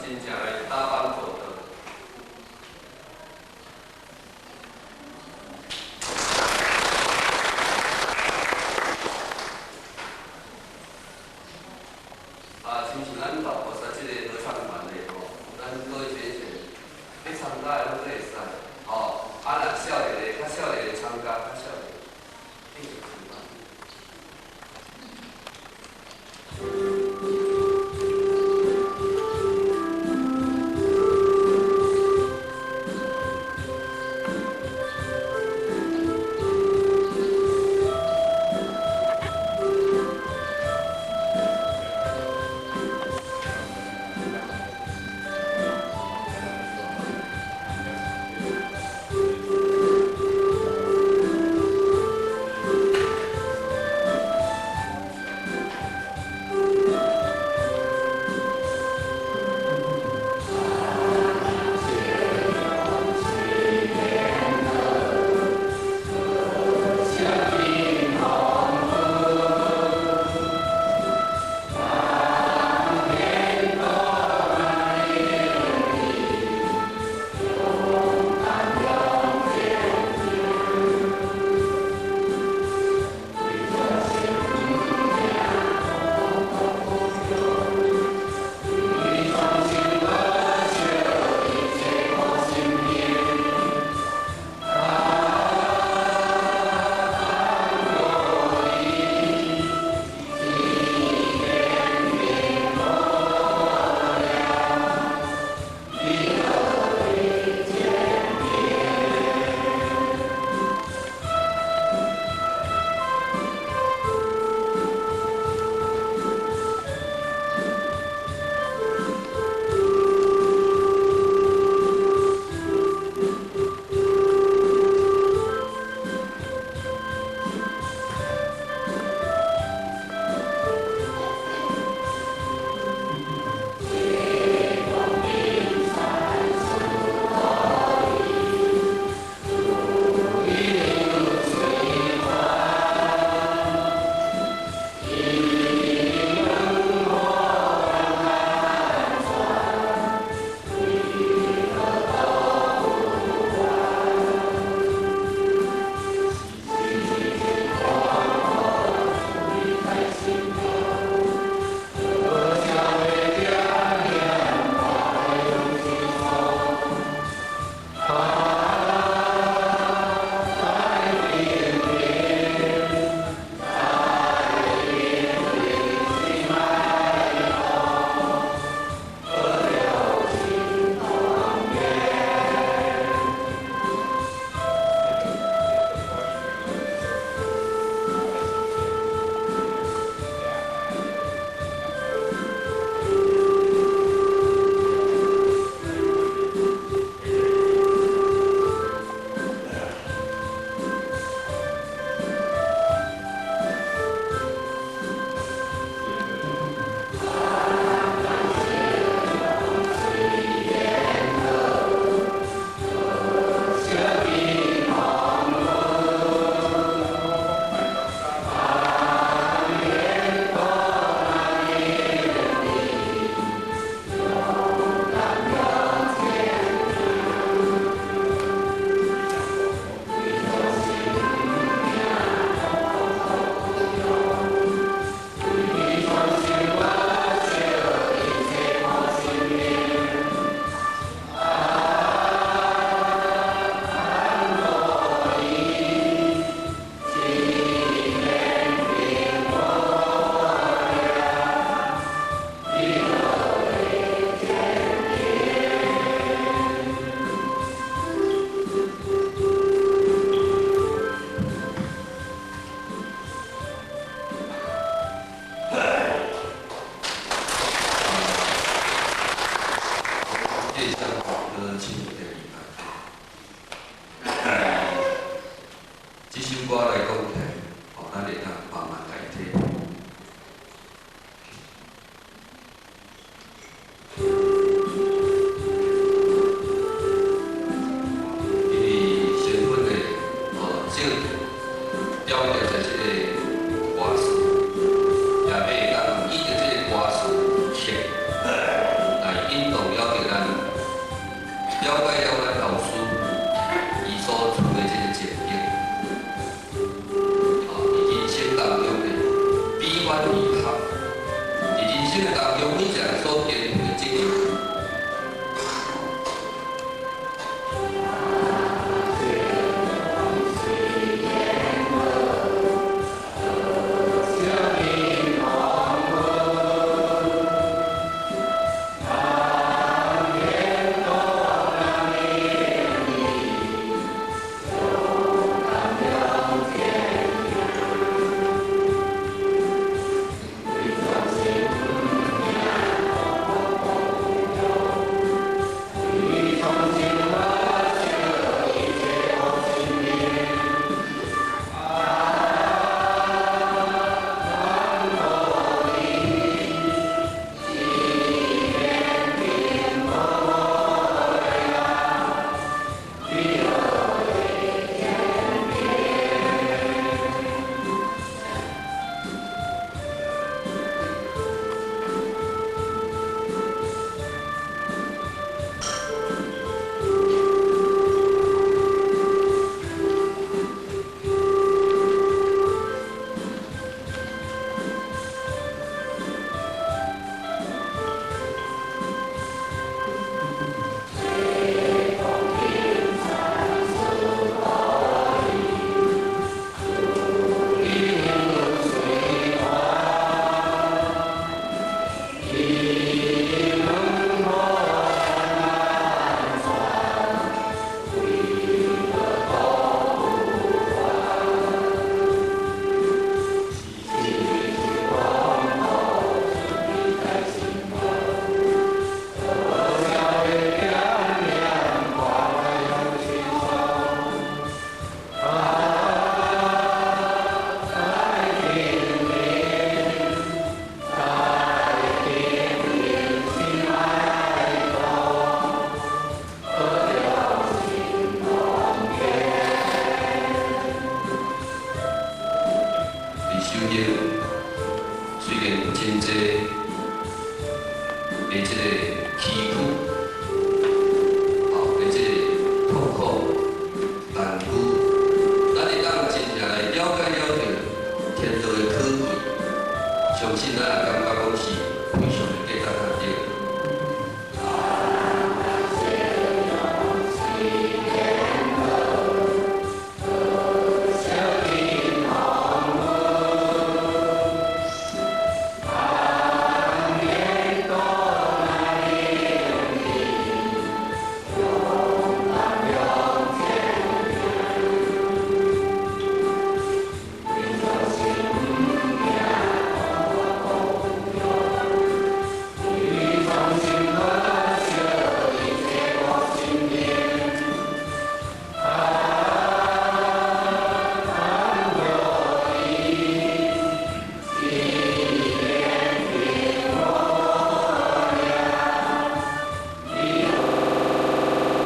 真正來打翻做倒。啊，親像咱大菩薩這個合唱團的吼，咱各位選選，欲參加的攏會使，吼，啊，若少年的較少年的參加，較少年，繼續參加。這首歌來講起來，吼，咱會當慢慢來體會。因為身份的哦，政治表達在這個歌詞，也欲會當以著這個歌詞曲來引動了。兩個人。